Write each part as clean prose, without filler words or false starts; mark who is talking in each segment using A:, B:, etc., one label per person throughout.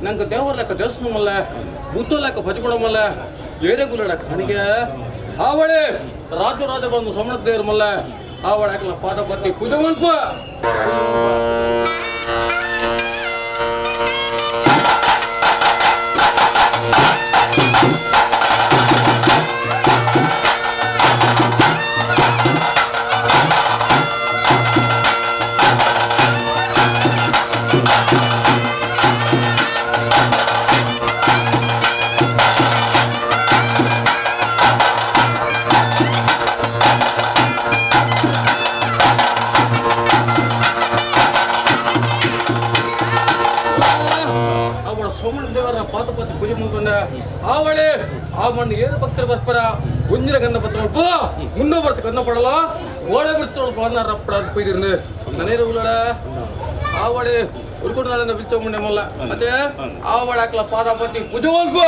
A: ನಂಗೆ ದೇವರ ಲೆಕ್ಕ ದೇವಸ್ಥಾನ ಮಲ್ಲ ಬುದ್ಧ ಲೆಕ್ಕ ಭಜ ಮಲ್ಲ ಏರೇ ಗುಲ್ಲಡ ಕಣಿಗೆ ಆವಳೆ ರಾಜ ರಾಜ ಬಂದು ಸೋಮನಾಥ ದೇವ್ರ ಮಲ್ಲ ಆವಳೆ ಹಾಕಲ ಪಾದ ಪತ್ತಿ ಪೂಜೆ ಮಲ್ಪ ಆವಳೆ ಆ ಮಣ್ಣು ಏನು ಭಕ್ತರು ಬರ್ತಾರ ಗುಂಜಿನ ಗಂಧ ಪತ್ರ ಮುನ್ನ ಬರ್ತ ಗಂಧ ಪಡಲ ಓಡೆ ಬಿಡ್ತೋಳು ಬಾರ್ನಾರಪ್ಪಡ ಅಂತ ಕೊಯ್ದಿರ್ನು ನನೇರು ಉಳ್ಳಡ ಆವಳೆ ಉರ್ಕೊಂಡು ನಾಳೆ ಬಿಲ್ಚೋ ಮುಂಡೆ ಮಲ್ಲ ಮತ್ತೆ ಆವಳೆ ಹಾಕಲ ಪಾದ ಪತ್ತಿ ಪೂಜೆ ಹೋಲ್ಪು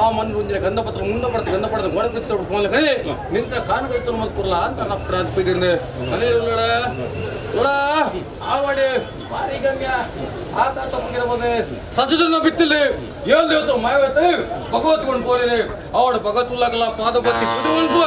A: ಆ ಮಣ್ಣು ಒಂದಿನ ಗಂಧ ಪತ್ರ ಮುಂದೆ ಪಡೆದು ಗಂಧ ಪಡೆದು ಗೋಡೆ ಬಿಟ್ಟು ನಿಂತರ ಕಾನು ಮಲ್ಕುರ್ಲ ಅಂತ ಆವಡೆ ಬಾರಿ ಗಂಗ್ಯ ಆಕಾಶ ಬಂದೆ ಸಸದನ್ನ ಬಿತ್ತಿಲ್ಲಿ ಏಳು ದೇವತ ಮಾಯವತ್ತೆ ಭಗವತ್ಕೊಂಡು ಪೋರಿನಿ ಅವಡ ಭಗವತ್ ಪಾದ ಬತ್ತಿ ಕುಡಿವಲ್ಪು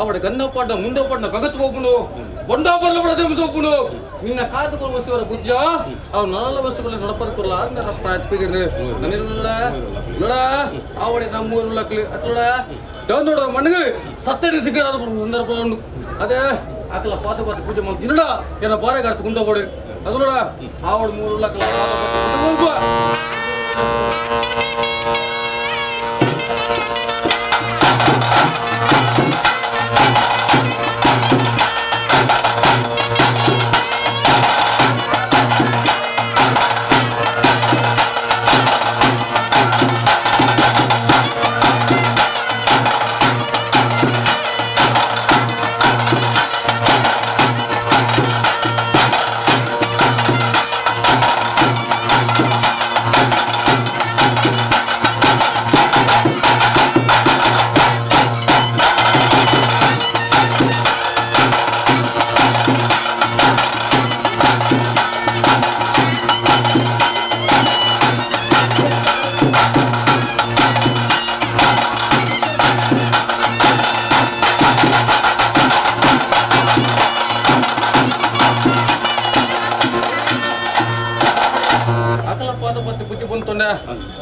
A: ಅವಡ ಗನ್ನ ಪಾಡ ಮುಂದೆ ಪಾಡ ಭಗತ್ ಹೋಗ್ಕೊಂಡು ಒಂದಾ ಬರಲ ಬಡದೆ ಹೋಗ್ಕೊಂಡು ನಿನ್ನ ಕಾದು ಕೊಡುವ ಬುದ್ಧಿಯ ಅವ್ ನಲ ವಸ್ತುಗಳ ನಡಪದ ಕೊರಲ ನೋಡ ಅವಡೆ ನಮ್ಮೂರು ಲಕ್ಲಿ ಅಟ್ಲೋಡ ಡೌನ್ ಮಣ್ಣಿಗೆ ಸತ್ತಡಿ ಸಿಗ್ಗರಾದ ಸಂದರ್ಭ ಅದೇ ಆಕಲ ಪಾತ ಪಾತ ಪೂಜೆ ಮಾಡಿ ತಿನ್ನಡ ಏನ ಬಾರೆಗಾರ್ತು ಗುಂಡಬೋಡಿ ಅದು ನೋಡ ಆವಡ್ 3 ಲಕ್ಕಲ ಪಾತ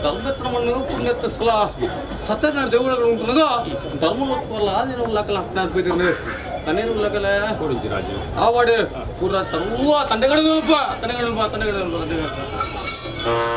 A: ಧರ್ಮವನ್ನು ಪುಣ್ಯತ್ತ ಸಲ ಸತ್ಯನ ದೇವರುಗಳು ಉಂಟುನಗ ಧರ್ಮ ಆದಿನ ಲಕ್ಕಲ ನನ್ನೇನು ಲಕ್ಕಲ ಆವಾಡು ಪೂರ ಸರ್ವ ತಂಡೆಗಳನ್ನು ತಂಡೆಗಳನ್ನು ತಂಡೆಗಳನ್ನು ತಂಡೆಗಳು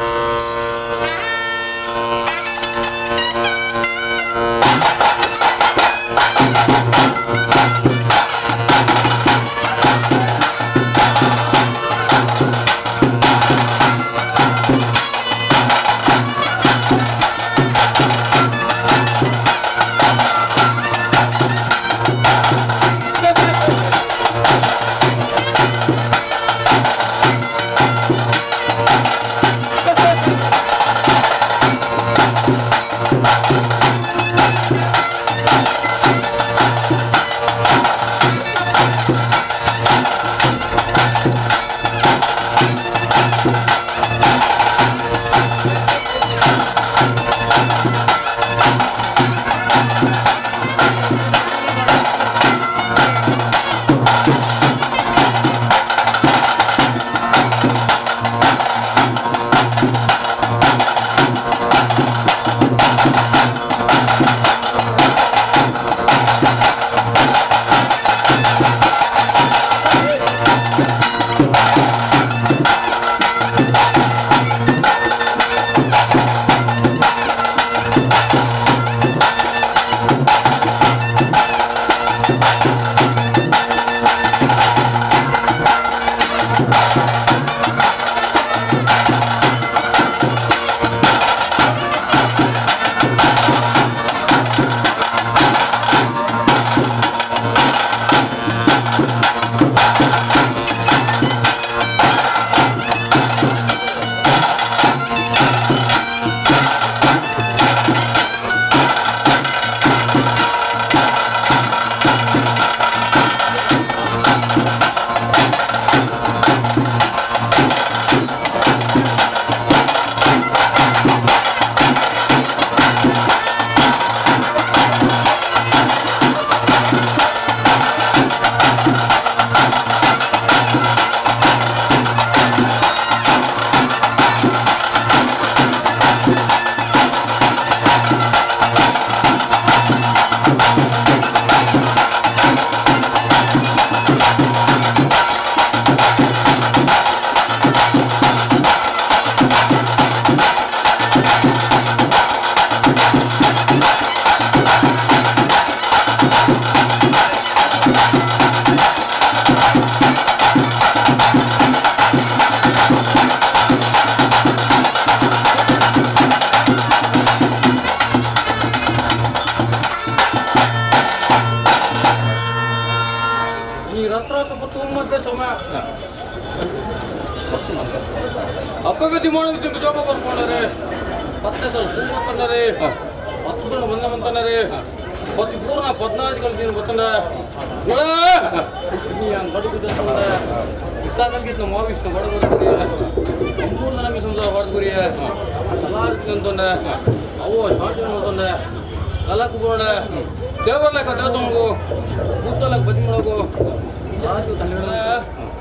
A: ಕಲಾಕು ಬೋಡ ದೇವರ್ಲಕ ದೇವಸ್ಥಾನಗು ಭೂತಲಕ ಬದಿಮಳಗು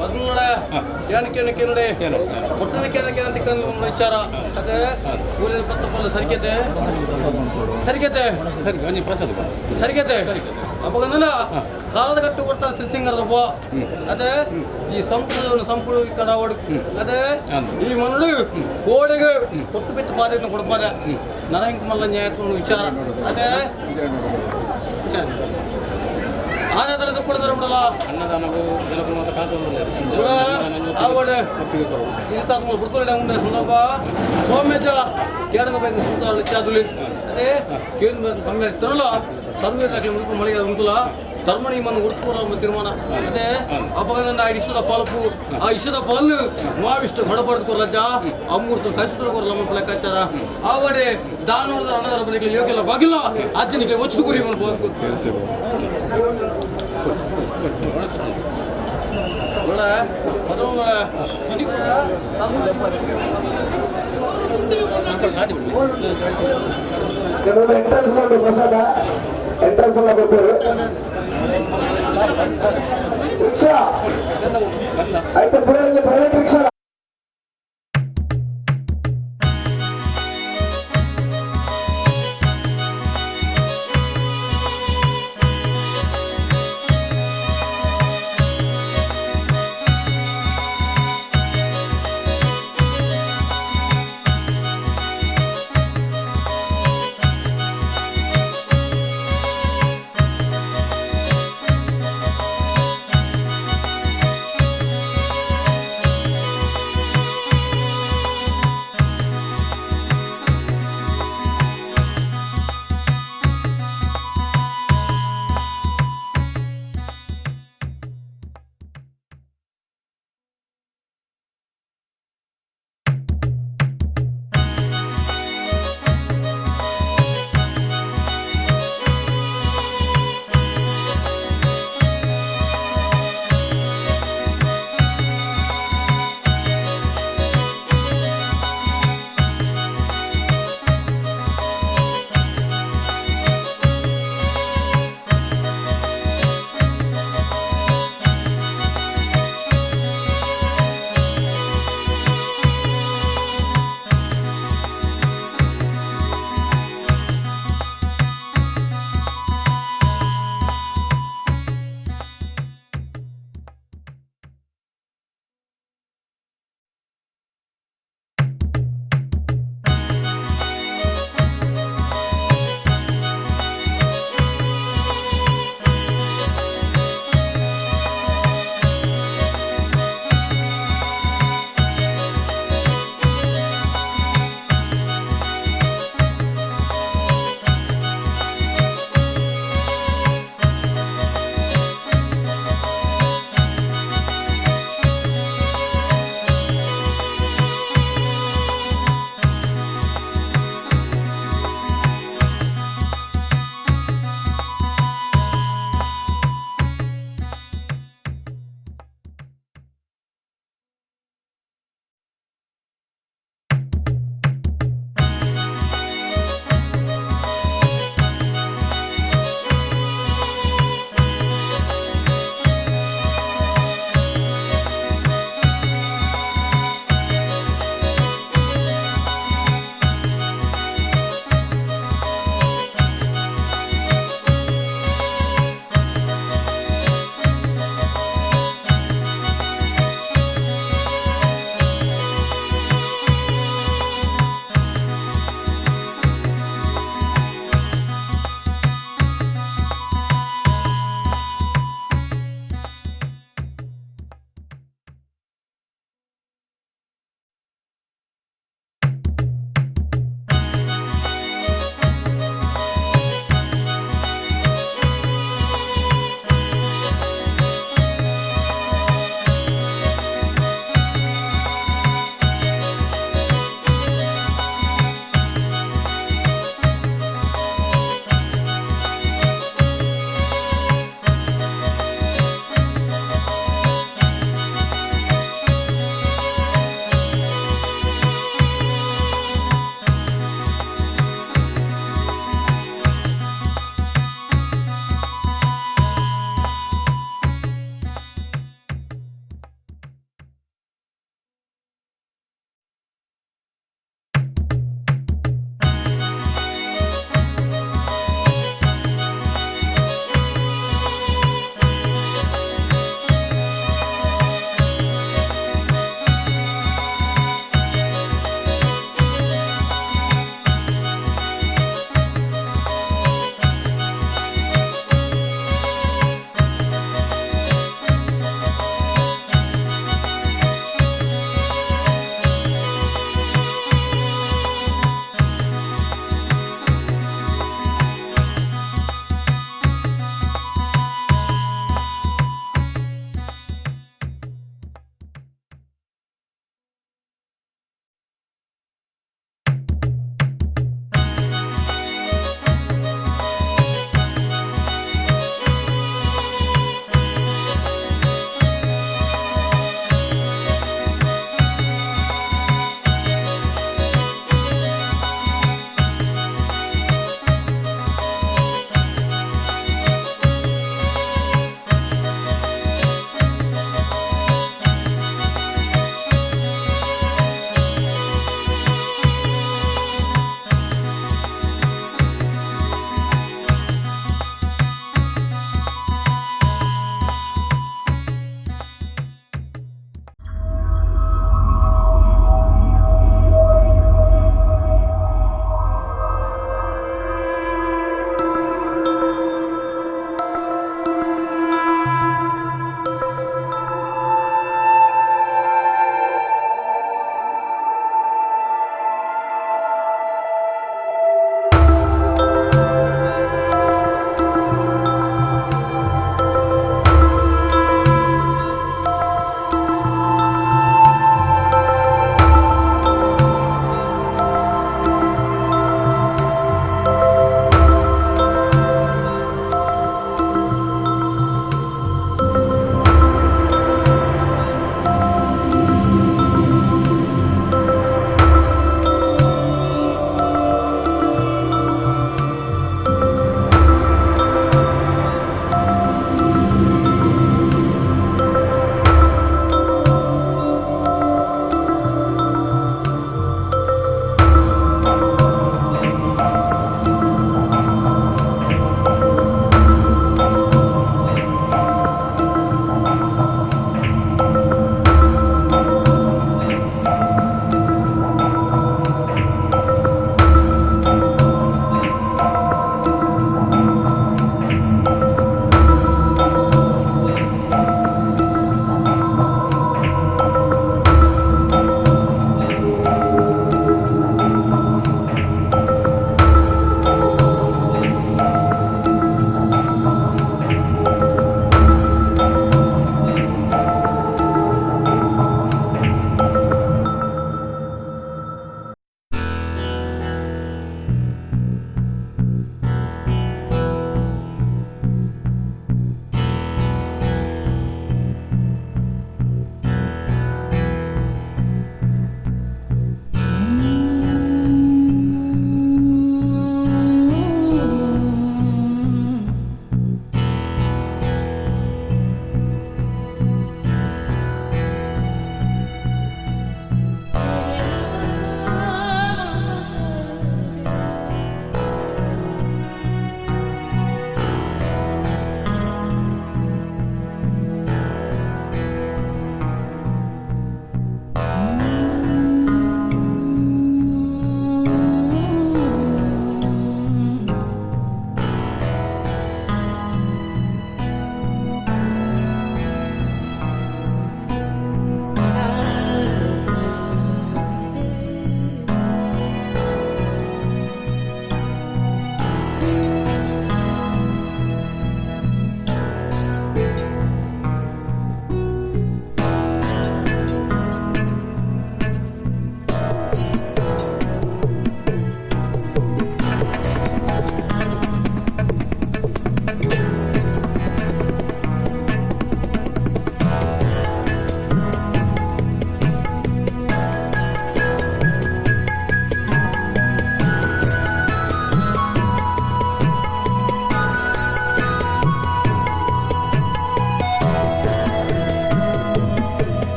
A: ಪದ್ಮನೋಡ ಏನಕ್ಕೆ ನೋಡಿ ಒಟ್ಟನ ಕೇನಕ್ಕೆ ಅಂತ ವಿಚಾರ ಅದೇ ಊರಿನ ಪತ್ತ ಪಲ್ಲ ಸರಿಕೆತೆ ಸರಿಕೆತೆ
B: ಸರಿ ಪ್ರಸಾದ
A: ಸರಿಕೆತೆ ಅಪ್ಪಗಂದನ ಕಾಲದ ಕಟ್ಟು ಕೊಡ್ತಾ ಶ್ರೀಸಿಂಗರದಪ್ಪ ಅದೇ ಈ ಸಂಪೂರ್ಣ ಸಂಪೂರ್ಣ ಕಡಾವಡು ಅದೇ ಈ ಮನಳು ಕೋಡೆಗೆ ಕೊಟ್ಟು ಬಿತ್ತು ಪಾದೆಯನ್ನು ಕೊಡ್ಪಾದೆ ನನಗೆ ಮಲ್ಲ ನ್ಯಾಯ ವಿಚಾರ ಅದೇ ಆನಂತರ ಕೊಡ್ತಾರೆ ಬಿಡಲ್ಲ
B: ಅನ್ನದಾನವು
A: ಸಂದರ್ಭ ಸೋಮೇಜ ಕೇಡಗ ಬೇಕು ಸುತ್ತ ಚಾದುಲಿ ಅದೇ ಕೇಂದ್ರ ಕಮ್ಮಿ ತಿರಲ ಸರ್ವೇ ಮುಡುಕು ಮಳೆಗೆ ಉಂಟುಲ ಧರ್ಮಣಿ ಮನ್ನು ಉಡ್ತುಕೊಡಲ ತೀರ್ಮಾನ ಅದೇ ಅಪಗಂದ ಇಷ್ಟದ ಪಾಲಪು ಆ ಇಷ್ಟದ ಪಾಲು ಮಾವಿಷ್ಟು ಹೊಡಬಾರ್ದು ಕೊರಲಜ್ಜ ಅಮ್ಮೂರ್ತು ಕಷ್ಟ ಕೊರಲ ನಮ್ಮ ಲೆಕ್ಕಾಚಾರ ಆವಡೆ ದಾನೋರ್ದ ಅನ್ನದಾರ ಬಲಿಗೆ ಯೋಗ್ಯಲ್ಲ ಬಾಗಿಲ್ಲ ಅಜ್ಜನಿಗೆ ಒಚ್ಚು ಗುರಿ
C: ಎಂಟ್ರೆನ್ಸ್ ಎಲ್ಲ ಬರ್ತಾರೆ ರಿಕ್ಷಾ ಆಯ್ತು ಪ್ರೈವೇಟ್ ರಿಕ್ಷಾ.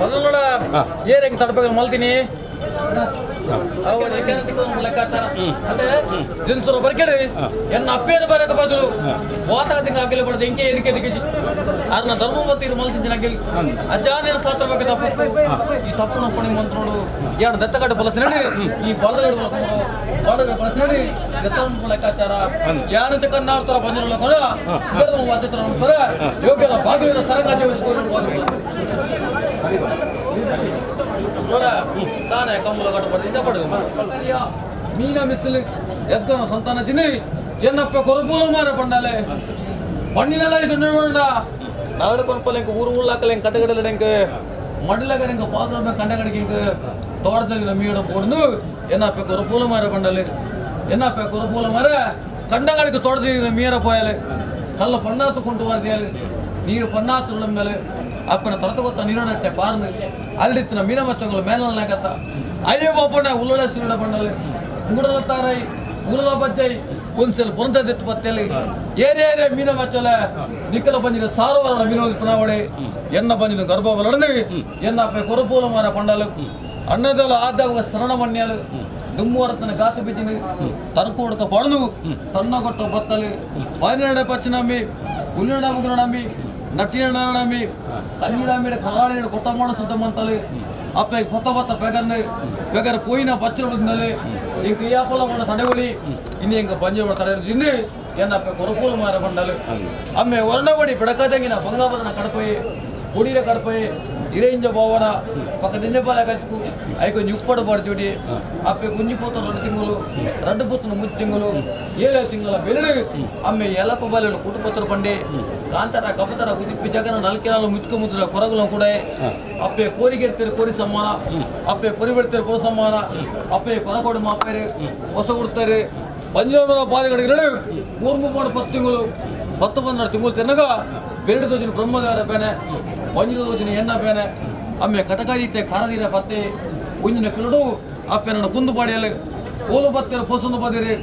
A: ಮೊದಲು ಏರ್ ಹೆಂಗ್ ತಡಪಗ ಮಲ್ತೀನಿ ದಿನಸುರ ಬರ್ಕೇಳಿ ಎನ್ನ ಅಪ್ಪೇನು ಬರಕ ಬದಲು ವಾತಾದಿಂಗ ಆಗಿಲ್ಲ ಬಡದ ಇಂಕೆ ಏನಕ್ಕೆ ದಿಕ್ಕಿ ಅರ್ನ ಧರ್ಮವತಿ ಇದು ಮಲ್ತಿಂಚಿನ ಆಗಿಲ್ಲ ಅಜ್ಜಾನೇನು ಸಾತ್ರ ಬಗ್ಗೆ ತಪ್ಪು ಈ ತಪ್ಪು ನಪ್ಪಣಿ ಮಂತ್ ನೋಡು ಏನು ದತ್ತಗಡ್ಡೆ ಬಲಸಿನಡಿ ಈ ಬಲಗಡೆ ಬಳಸ್ಕೊಂಡು ಬಲಗಡೆ ಬಳಸಿನಡಿ ದತ್ತ ಲೆಕ್ಕಾಚಾರ ಯಾನಂತ ಕನ್ನಾಡ್ತಾರ ಬಂದಿರಲ್ಲ ಕೊಡ ವಾಚಿತ್ರ ಯೋಗ್ಯದ ಬಾಗಿಲಿನ ಸರಂಗ ಜೀವಿಸ್ಕೊಂಡು ತಾನೇ ಕಮ್ಮುಲ ಕಟ್ಟಬಾರ್ದು ಪಡುದು ಮೀನ ಮಿಸ್ಲು ಎದ್ದನ ಸಂತಾನ ಚಿನ್ನಿ ಎನ್ನಪ್ಪ ಕೊರಪೂಲ ಮಾರ ಪಂಡಾಲೆ ಪಣ್ಣಿನೆಲ್ಲ ಇದು ನೋಡ ನಾಡು ಕೊನಪಲ್ಲ ಇಂಕ ಊರು ಊರ್ಲಾಕಲ್ಲ ಇಂಕ ಕಟ್ಟಗಡಲ ಇಂಕ ಮಡಲಗರ ಇಂಕ ಪಾತ್ರ ಕಂಡಗಡಿಗೆ ಇಂಕ ತೋಟದಲ್ಲಿ ಮೀಡ ಪೋಡ್ದು ಎನ್ನಪ್ಪ ಕೊರಪೂಲ ಮಾರ ಪಂಡಾಲೆ ಎನ್ನಪ್ಪ ಕೊರಪೂಲ ಮಾರ ಕಂಡಗಡಿಗೆ ತೋಟದಲ್ಲಿ ಮೀರ ಪೋಯಲೆ ಕಲ್ಲ ಪಣ್ಣಾತು ಕೊಂಡು ಬರ್ದಿಯಾಲೆ ನೀರು ಪಣ್ಣಾತು ಮೇಲೆ ಅಪ್ಪನ ತೊರತ ಗೊತ್ತ ನೀರೋಡಟ್ಟೆ ಪಾರ್ನು ಅಲ್ಲಿತ್ತಿನ ಮೀನ ಮಚ್ಚಂಗಳು ಮೇಲನಾಗತ್ತ ಅಯ್ಯೋ ಬಾಪಣ್ಣ ಉಲ್ಲಡ ಸಿರುಡ ಬಣ್ಣಲ್ಲಿ ಉಗುಡಲ ತಾರೈ ಉಗುಡಲ ಬಜ್ಜೈ ಒಂದ್ಸಲ ಪೊರಂತದಿತ್ತು ಪತ್ತೆಲಿ ಏರೇ ಮೀನ ಮಚ್ಚಲೆ ನಿಕ್ಕಲ ಬಂಜಿನ ಸಾರವಾರ ಮೀನೋದಿ ಪುನಾವಡೆ ಎನ್ನ ಬಂಜಿನ ಗರ್ಭವಲಡನು ಎನ್ನ ಅಪ್ಪೆ ಕೊರಪೂಲ ಮಾರ ಪಂಡಲು ಅಣ್ಣದಲ್ಲ ಆದಾಗ ಶರಣ ಮಣ್ಯಾಲು ದುಮ್ಮುವರತನ ಗಾತು ಬಿದ್ದಿನಿ ತರ್ಕು ಹುಡ್ಕ ಪಡನು ತನ್ನ ಕೊಟ್ಟ ಬತ್ತಲು ಪೈನಡ ಪಚ್ಚನಂಬಿ ಉಲ್ಲಿನ ಮುಗುನಂಬಿ ನಟ್ಟಿನಂಬಿ ಕಣ್ಣೀರಾಂಬಿಡ ಕರಾಳಿನ ಕೊಟ್ಟ ಮಾಡ ಸುದ್ದ ಮಂತಲು ಅಪ್ಪ ಕೊತ್ತ ಬತ್ತ ಬೆಗರ್ನು ಬೆಗರ್ ಪೋಯಿನ ಪಚ್ಚನ ಬಂದಲ್ಲಿ ಇಂಕ ಯಾಪಲ ಮಾಡ ತಡೆವಳಿ ಇನ್ನು ಎಂಗ ಪಂಜ ಮಾಡ ತಡೆ ಇನ್ನು ಎನ್ನಪ್ಪ ಕೊರಪೂಲ ಮಾರ ಬಂಡಲು ಅಮ್ಮೆ ವರ್ಣಬಡಿ ಬೆಡಕಾದಂಗಿನ ಬಂಗಾಬರನ ಕಡಪಯಿ పొడిర కడపయి ఇరేంజ భావన పక్క దింజపాల కచ్చుకు అవి కొంచెం ఉప్పడు పడుతుడి అప్పే గుంజిపోతున్న 2 తింగులు 2 పొత్తున 3 తింగులు 7 తింగుల బెల్లు అమ్మే ఎలప బలెను కుటుపత్ర పండి కాంతర కపతర ఉదిప్పి జగన నల్కెనాలు ముచ్చుకు ముద్ర కొరగులం కూడా అప్పే కోరిగెర్తేరు కోరి సమ్మాన అప్పే పొరి పెడతారు పొర సమ్మాన అప్పే కొరకోడు మాపేరు ಹೊಸ ಕೊಡ್ತಾರೆ పంజాబ్ బాధగడిగినాడు 3 3 10 ತಿಂಗಳು 10 12 ತಿಂಗಳು ತಿನ್ನಗ ಬೆರಡು ತೋಜಿನ ಬ್ರಹ್ಮದೇವರ ಬೇನೆ ಒಂಜಿನ ತೋಜಿನ ಎಣ್ಣ ಬೇನೆ ಆಮೇಲೆ ಕಟಕಾದೀತೆ ಖಾರದೀರ ಪತ್ತೆ ಒಂಜಿನ ಕಿಲಡು ಅಪ್ಪೆ ನನ್ನ ಕುಂದು ಪಾಡಿಯಲ್ಲಿ ಕೋಲು ಬತ್ತೀರ ಪೊಸೊಂದು ಬದಿರಿ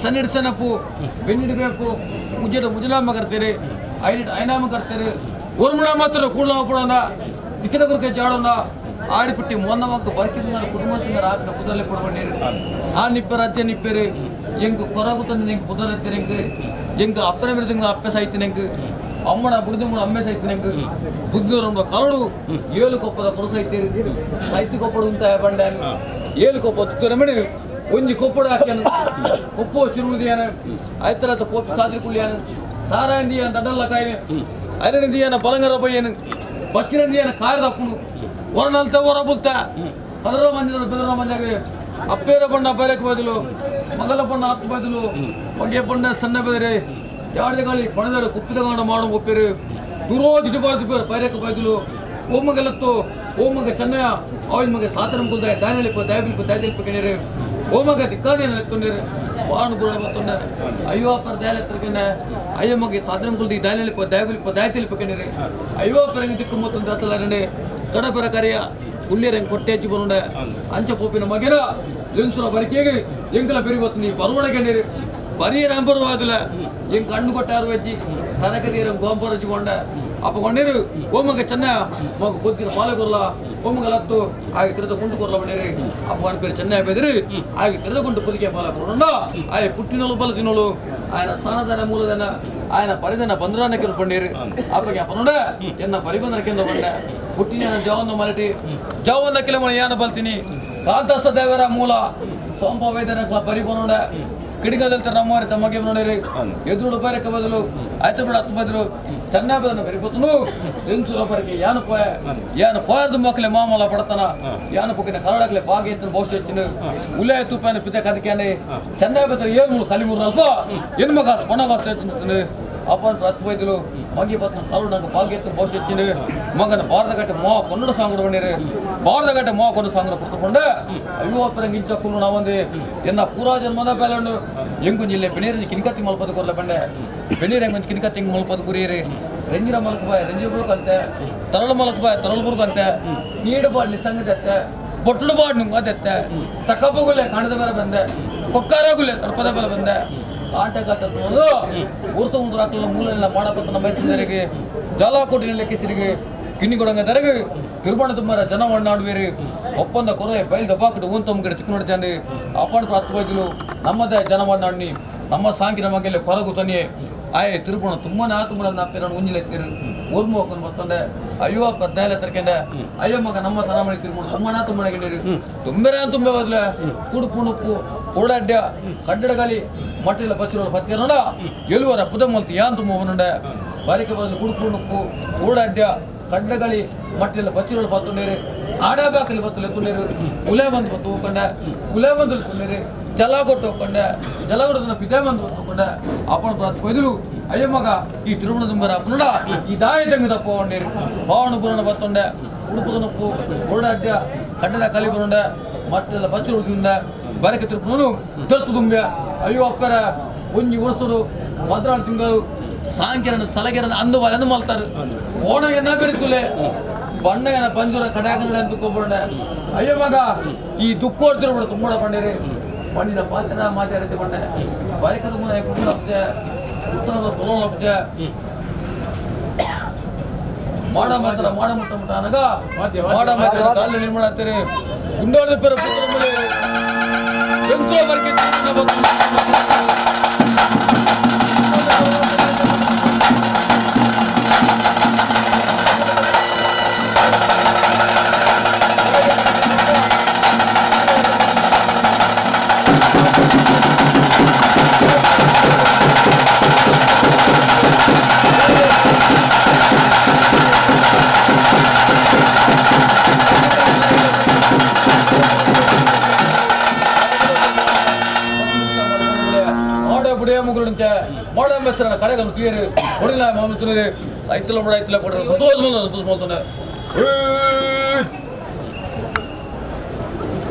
A: ಸನ್ನಿಡು ಸೆನಪು ಬೆನ್ನಿಡು ಬೇಕು ಮುಜ್ಜಿಡ ಮುಜನಾಮ ಕರ್ತೀರಿ ಐನಿಟ್ ಐನಾಮ ಕರ್ತೀರಿ ಒರ್ಮಣ ಮಾತ್ರ ಕೂಡಲ ಪಡೋಣ ದಿಕ್ಕಿನ ಗುರುಕೆ ಜಾಡೋಣ ಆಡಿಪುಟ್ಟಿ ಮೊನ್ನಮಕ್ಕ ಬರ್ಕಿಂದ ಕುಟುಂಬ ಸಿಂಗರ ಆಪಿನ ಕುದರಲೆ ಪಡಬಂಡಿರಿ ಆ ನಿಪ್ಪೆರ ಅಜ್ಜ ನಿಪ್ಪೇರಿ ಎಂಗ್ ಕೊರಗುತ್ತಂದು ಎಂಗ್ ಕುದರೆತ್ತಿರ ಎಂಗ್ ಎಂಗ್ ಅಪ್ಪನ ಮಿರುದಂಗ ಅಪ್ಪೆ ಸಾಯ್ತಿನ ಎಂಗ್ ಅಮ್ಮನ ಬುಡಿದು ಮೂಡ ಅಮ್ಮೆ ಸಾಯ್ತಿನ ಎಂಗ್ ಬುದ್ಧರೊಂಬ ಕರಡು 7 ಕೊಪ್ಪದ ಕೊರ ಸಾಯ್ತೀರಿ ಸಾಯ್ತಿ ಕೊಪ್ಪಡು ಅಂತ ಬಂಡ್ಯಾನು 7 ಕೊಪ್ಪ ತುತ್ತರಮಣಿ ಒಂಜಿ ಕೊಪ್ಪಡು ಹಾಕ್ಯಾನು ಕೊಪ್ಪು ಚಿರುಳಿದಿಯಾನ ಆಯ್ತರಾತ ಪೋಪಿ ಸಾದ್ರಿ ಕುಳ್ಳಿಯಾನು ತಾರಾಂದಿಯಾನ ದಡ್ಡಲ್ಲ ಕಾಯಿನ ಐರಣಿದಿಯಾನ ಬಲಂಗರ ಬಯ್ಯನು ಬಚ್ಚಿನಂದಿಯಾನ ಕಾರದಪ್ಪನು ಹೊರನಲ್ತ ಹೊರ ಬುಲ್ತ ಪದರ ಮಂದಿರ ಬೆದರ ಮಂಜಾಗ ಅಪ್ಪೇರ ಬಣ್ಣ ಬೈರಕ್ಕೆ ಬದಲು ಮಗಲ ಬಣ್ಣ ಆತ್ಮ ಬದಲು ಹೊಗೆ ಬಣ್ಣ ಸಣ್ಣ ಬೆದರೆ ಜಾಡಿಗಾಳಿ ಪಣದಾಡು ಕುಪ್ಪಿದಗಾಂಡ ಮಾಡು ಒಪ್ಪೇರು ದುರೋಜ್ ಇಡಬಾರ್ದು ಬೇರೆ ಬೈರಕ್ಕೆ ಬದಲು ಓಮಗಲತ್ತು ಓಮಗ ಚೆನ್ನಯ ಆಯಿಲ್ ಮಗ ಸಾತರಂ ಕುಲ್ದ ದಾಯನಲಿಪ್ಪ ದಯಬಿಲ್ಪ ದಯದಿಲ್ಪ ಕೆಣೇರು ಓಮಗ ದಿಕ್ಕಾದೇನ ಲೆತ್ತೊಂಡೇರು ವಾಣು ಗುರಣ ಬತ್ತೊಂಡ ಅಯ್ಯೋ ಅಪ್ಪರ ದಯಲೆತ್ತರ್ಕೆನೆ ಅಯ್ಯೋ ಮಗ ಸಾತರಂ ಕುಲ್ದಿ ದಾಯನಲಿಪ್ಪ ದಯಬಿಲ್ಪ ದಯತಿಲ್ಪ ಕೆಣೇರು ಅಯ್ಯೋ ಅಪ್ಪರಂಗೆ ದಿಕ್ಕು ಮೊತ್ತೊಂದು ದಾಸಲಾರನೆ ಕಡಪರ ಕರೆಯ ಉಳ್ಳಿಯರಂಗೆ ಕೊಟ್ಟೆಚ್ಚು ಬರುಂಡೆ ಅಂಚ ಪೋಪಿನ ಮಗೆನ ಲಿನ್ಸುರ ಬರಿಕೆಗೆ ಎಂಕಲ ಬೆರಿಬತ್ತು ನೀ ಬರುವಣಗೆಂಡಿರು ಬರಿಯರ ಅಂಬರುವಾದಿಲ್ಲ ಎಂಗ್ ಕಣ್ಣು ಕೊಟ್ಟಾರು ವೆಜ್ಜಿ ತರಕದೀರ ಗೋಂಬರಜ್ಜಿ ಕೊಂಡ ಅಪ್ಪ ಕೊಂಡಿರು ಓಮಗ ಚೆನ್ನ ಮಗ ಬುದ್ಧಿನ ಪಾಲ ಕೊರ್ಲ ಓಮಗ ಲತ್ತು ಆಗಿ ತಿರುದ ಕುಂಡು ಕೊರ್ಲ ಬಂಡಿರಿ ಅಪ್ಪ ಅನ್ಪೇರು ಚೆನ್ನ ಬೆದಿರಿ ಆಗಿ ತಿರುದ ಪುದಿಕೆ ಪಾಲ ಕೊರೊಂಡ ಆಯ್ ಪುಟ್ಟಿನೋಳು ಬಲ ತಿನ್ನೋಳು ఆయన ಸಾನದನ ಮೂಲದನ ఆయన ಪರಿದನ ಬಂದ್ರಾನಕ್ಕೆ పండిరు ಅಪ್ಪಗೆ ಅಪ್ಪನೋಡ ಎನ್ನ ಪರಿಬಂದನ ಕಿಂದ ಬಂಡೆ ಪುಟ್ಟಿನ ಜವನ್ನ ಮಲಟಿ ಜವನ್ನ ಕಿಲಮಣ ಯಾನ ಬಲ್ತೀನಿ ಕಾಂತಾಸ ದೇವರ ಮೂಲ ಸೋಂಪ ವೇದನ ಪರಿಬನೋಡ ಕಿಡಿಗದಲ್ ನಮ್ಮವರ ತಮಗೆ ನೋಡಿರಿ ಎದುರು ಬರಕ್ಕೆ ಬದಲು ಆಯ್ತು ಬಿಡ ಹತ್ತು ಬದಲು ಚೆನ್ನ ಬದಲು ಬೆರಿಬತ್ತನು ಎನ್ಸುರ ಬರಕ್ಕೆ ಯಾನು ಪೋಯ ಯಾನು ಪೋಯದ ಮಕ್ಕಳೆ ಮಾಮೂಲ ಪಡತನ ಯಾನು ಪೊಕ್ಕಿನ ಕರಡಕ್ಲೆ ಬಾಗಿ ಎತ್ತಿನ ಬಹುಶಃ ಹೆಚ್ಚಿನ ಉಲೆ ತುಪ್ಪಾನ ಪಿತೆ ಕದಕ್ಯಾನೆ ಚೆನ್ನ ಬದಲು ಏನು ಮೂಲ ಕಲಿಮೂರ್ನಲ್ಪ ಎನ್ಮಗ ಸ್ಪಣಗಾಸ್ ಎತ್ತಿನ ಅಪ್ಪನ ಹತ್ತು ಬೈದಲು ಮಗಿ ಬತ್ತನ ಕರುಡಂಗ ಭಾಗ್ಯ ಎತ್ತಿನ ಬಹುಶಃ ಹೆಚ್ಚಿನ ಮಗನ ಭಾರತಗಟ್ಟೆ ಮೋ ಕನ್ನಡ ಸಾಂಗ್ ಬಂದಿರಿ ಭಾರತಗಟ್ಟೆ ಮೋ ಕನ್ನಡ ಸಾಂಗ್ ಪುರ್ತಕೊಂಡೆ ಅಯ್ಯೋ ಅಪ್ಪರಂಗೆ ಇಂಚ ಕುಲ್ಲು ನಾವೊಂದು ಎನ್ನ ಪೂರಾ ಜನ್ಮದ ಬೇಲಣ್ಣು ಎಂಗು ಜಿಲ್ಲೆ ಬೆನೀರ ಕಿನ್ಕತ್ತಿ ಮಲ್ಪದ ಕೊರ್ಲ ಬಂಡೆ ಬೆನೀರ ಹೆಂಗೊಂದು ಕಿನ್ಕತ್ತಿ ಹೆಂಗ್ ಮಲ್ಪದ ಕುರಿಯರಿ ರಂಜಿರ ಮಲಕ ಬಾಯ್ ರಂಜಿರ ಬುರುಕ್ ಅಂತೆ ತರಳು ಮಲಕ ಬಾಯ್ ತರಳು ಬುರುಕ್ ಅಂತೆ ನೀಡು ಬಾಡ್ ನಿಸಂಗದತ್ತೆ ಬೊಟ್ಟಲು ಬಾಡ್ ನುಂಗದತ್ತೆ ಚಕ್ಕಪ್ಪಗುಲ್ಲೆ ಕಾಣದ ಮೇಲೆ ಬಂದೆ ಕೊಕ್ಕಾರಗುಲ್ಲೆ ತಡಪದ ಮೇಲೆ ಬಂದೆ ಆಟಗಾತರು ಊರ್ಸ ಉಂಡ್ರು ಹಾಕಲ್ಲ ಮೂಲೆಲ್ಲ ಮಾಡಕತ್ತ ನಮ್ಮ ಮೈಸೂರಿಗೆ ಜಾಲಕೋಟಿನ ಲೆಕ್ಕಿಸಿರಿಗೆ ಕಿನ್ನಿಗೊಡಂಗ ದರಗು ತಿರುಮಣ ತುಂಬಾರ ಜನ ಒಣ್ಣಾಡುವೇರು ಒಪ್ಪಂದ ಕೊರೆ ಬಯಲು ದಬ್ಬಾಕಿಟ್ಟು ಊನ್ ತಮ್ಗೆ ತಿಕ್ಕು ನೋಡ್ತಾನೆ ಅಪ್ಪಣ ಹತ್ತು ಬೈದಲು ನಮ್ಮದೇ ಜನ ಒಣ್ಣಾಡ್ನಿ ನಮ್ಮ ಸಾಂಕಿನ ಮಗಲ್ಲಿ ಕೊರಗು ತನಿಯೇ ಆಯ್ ತಿರುಪಣ ತುಂಬಾನೇ ಆತುಂಬ ನಾಪ್ತೀರ ಉಂಜಿಲೆತ್ತೀರು ಊರ್ಮು ಹೋಗ್ಕೊಂಡು ಬರ್ತಂಡೆ ಅಯ್ಯೋ ಅಪ್ಪ ದಾಲೆ ತರ್ಕಂಡೆ ಅಯ್ಯೋ ಮಗ ನಮ್ಮ ಸರಾಮಣಿ ತಿರುಪಣ ತುಂಬಾನ ತುಂಬಾನ ಗಿಡೀರು ತುಂಬೆರ ತುಂಬೆ ಬದಲೆ ಕುಡುಪು ನುಪ್ಪು ಓಡಾಡ್ಯ ಕಡ್ಡಡಗಾಲಿ ಮಟ್ಟಿಲ ಪಚ್ಚಿರೋಳು ಪತ್ತಿರೋಣ ಎಲುವರ ಪುದ ಮಲ್ತಿ ಯಾನ್ ತುಂಬ ಅವನುಂಡೆ ಬಾರಿಕೆ ಬದಲು ಕುಡುಪು ನುಪ್ಪು ಓಡಾಡ್ಯ ಕಡ್ಡಗಾಳಿ ಮಟ್ಟಿಲ ಪಚ್ಚಿರೋಳು ಪತ್ತುಂಡೇರು ಆಡಾಬಾಕಲಿ ಬತ್ತಲು ಎತ್ತುಂಡೇರು ಉಲೆ ಬಂದು ಬತ್ತು ಹೋಗ್ಕೊಂಡೆ ಉಲೆ ಬಂದು ಕುಂಡೇರು ಜಲ ಕೊಟ್ಟು ಹೋಗ್ಕೊಂಡೆ ಜಲ ಕೊಡೋದನ್ನ ಪಿದೆ ಬಂದು ಬತ್ತು ಹೋಗ್ಕೊಂಡೆ ಅಪ್ಪನ ಪ್ರಾತ್ ಕೊಯ್ದಲು ಅಯ್ಯೋ ಮಗ ಈ ತಿರುಮಣ ತುಂಬರ ಅಪ್ಪನಡ ಈ ದಾಯ ತಂಗಿ ತಪ್ಪ ಹೊಂಡೇರು ಪಾವಣ ಪುರಣ ಬತ್ತುಂಡೆ ಉಡುಪುದ ನುಪ್ಪು ಓಡಾಡ್ಯ ಕಡ್ಡದ ಕಲಿ ಬರುಂಡೆ ಮಟ್ಟೆಲ್ಲ ಬಚ್ಚಲು ಉಳಿದುಂಡೆ ಬರಕೆ ತಿರುಪುನು ದರ್ತು ತುಂಬೆ ಅಯ್ಯೋ ಅಪ್ಪರ ಒಂಜಿ ವರ್ಷಡು 14 ತಿಂಗಳು ಸಾಂಕಿರನ ಸಲಗೆರನ ಅಂದು ಬಾಲೆ ಮಲ್ತಾರೆ ಓಣಗೆನ್ನ ಬೆರಿತುಲೆ ಬಣ್ಣಗನ ಪಂಜುರ ಕಡಾಗನ ದುಃಖ ಅಯ್ಯೋ ಮಗ ಈ ದುಃಖ ಹೊಡ್ತಿರ್ಬಿಡ ತುಂಬಡ ಪಂಡೇರಿ ಪಂಡಿನ ಪಾತ್ರ ಮಾತಾಡಿದ್ದೆ ಪಂಡೆ ಬರಕೆ ತುಂಬ ಪುಣ್ಯ ಉತ್ತರ ಪೊಲೋಲಬ್ಜೆ ಮಾಡ ಮಾತ್ರ ಮಾಡ ಮುಟ್ಟ ಮುಟ್ಟ ಅನಗ ಮಾಡ ಮಾತ್ರ ಕಾಲ ನಿರ್ಮಾಣ ಆಗ್ತಾರೆ ಗುಂಡೋರ್ದ ಪೆರ ಪುತ್ರ ಮೇಲೆ ಎಂತೋ ಬರ್ಕೆ ಕಡೆಗನ್ನು ತೀರು ಹೊಡಿಲ ಮಾಮೂಲು ಐತಿಲ್ಲ ಬಿಡ ಐತಿಲ್ಲ ಕೊಟ್ಟರೆ ಸಂತೋಷ ಬಂದ ಸಂತೋಷ ಮಾಡ್ತಾನೆ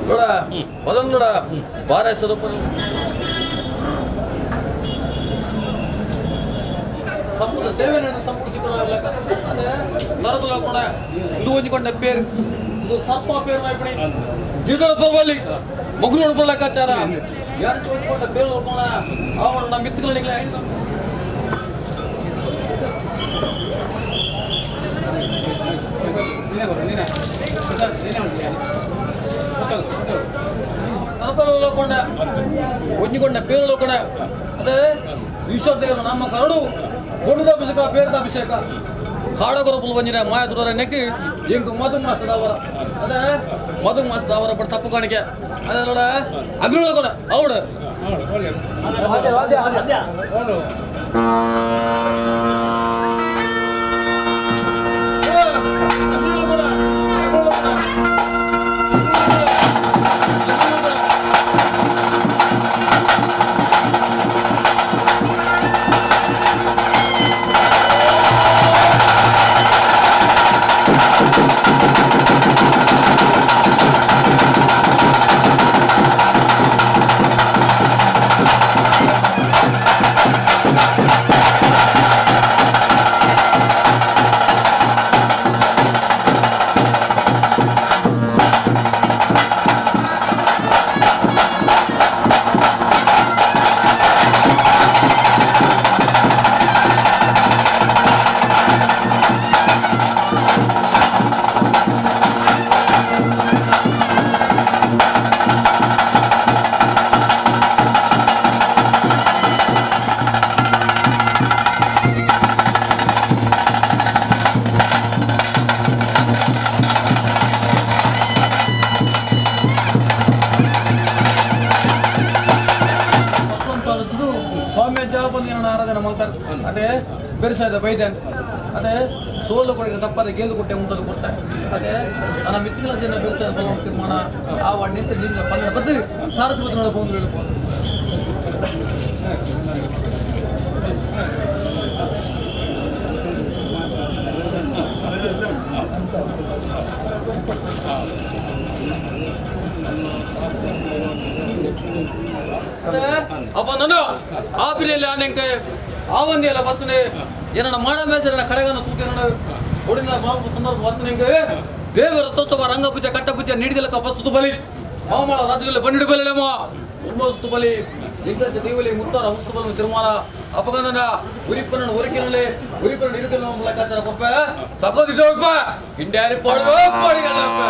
A: ನೋಡ ಬದನ್ ನೋಡ ಬಾರ ಸದಪ್ಪ ಸಂಪುಟ ಸೇವೆ ಸಂಪುಟ ಸಿಕ್ಕಲ್ಲ ಅದೇ ನರದುಲ ಕೊಡ ಇದು ಒಂಜಿಕೊಂಡ ಪೇರು ಇದು ಸರ್ಪ ಪೇರು ನಾಯ್ಪಡಿ ಜಿದಳ ಪರ್ವಲ್ಲಿ ಮಗುರು ಲೆಕ್ಕಾಚಾರ ಯಾರು ಒಂಜಿಕೊಂಡ ಪೇರು ನೋಡ್ಕೋಣ ಅವನು ನಮ್ಮ ಮಿತ್ರಗಳಿಗೆ ಒಂಜಿಕೊಂಡ ಪೇರು ಲೋಕೊಂಡ ಅದೇ ಈಶ್ವರ ನಮ್ಮ ಕರಡು ಗೊಂಡದ ಅಭಿಷೇಕ ಪೇರದ ಅಭಿಷೇಕ ಕಾಡಗೊರಪುಲು ಬಂಜಿನ ಮಾಯ ದುರರ ನೆಕ್ಕಿ ಎಂಕು ಮಧು ಮಾಸದವರ ಅದೇ ಮಧು ಮಾಸದವರ ಬಟ್ ತಪ್ಪು ಕಾಣಿಕೆ ಅದೇ ನೋಡ ಅಗ್ನಿ ಲೋಕೊಂಡ ಅವಡು ಅದೇ ಬೆರೆಸಾದ ಬೈದನ್ ಅದೇ ಸೋಲು ಕೊಡಿಗೆ ತಪ್ಪಾದ ಗೇಲು ಕೊಟ್ಟೆ ಉಂಟದು ಕೊಡ್ತಾರೆ ಅದೇ ನನ್ನ ಮಿತ್ರಗಳ ಜನ ಬೆರೆಸಾದ ಬಲವಂತ ತೀರ್ಮಾನ ಆ ನಿಂತ ನಿಮ್ಮ 12 ಬದ್ದು ಸಾರಥಿ ಬಂದು ಹೇಳ್ಬೋದು. ಅಪ್ಪ ನಾನು ಆ ಬಿಲೆಯಲ್ಲಿ ಆನೆಂಕೆ ಆವಂದಿಯಲ್ಲ ಬರ್ತನೆ ಏನನ್ನ ಮಾಡ ಮೇಸರ ಕಡೆಗನ್ನು ತೂತೇನ ಒಡಿನ ಮಾವು ಸಂದರ್ಭ ಬರ್ತನೆ ದೇವರ ರಥೋತ್ಸವ ರಂಗಪೂಜೆ ಕಟ್ಟಪೂಜೆ ನೀಡಿದಲಕ್ಕ ಬತ್ತು ಬಲಿ ಮಾಮಳ ರಾಜ್ಯದಲ್ಲಿ ಬನ್ನಿಡು ಬಲಿಲೇಮ ಉಮ್ಮಸ್ತು ಬಲಿ ಎಂಕಂತ ದೈವಲೆ ಮುತ್ತಾರ ಹುಸ್ತು ತಿರುಮಾನ ಅಪಗಂದನ ಉರಿಪನ ಒರಿಕೆನಲೆ ಉರಿಪನ ಇರುಕನ ಲೆಕ್ಕಾಚಾರ ಕೊಪ್ಪೆ ಸಕೋದಿ ಜೋಪ್ಪ ಇಂಡ್ಯಾರಿ ಪಾಡುವ ಪಾಡಿಗಲ್ಲಪ್ಪ.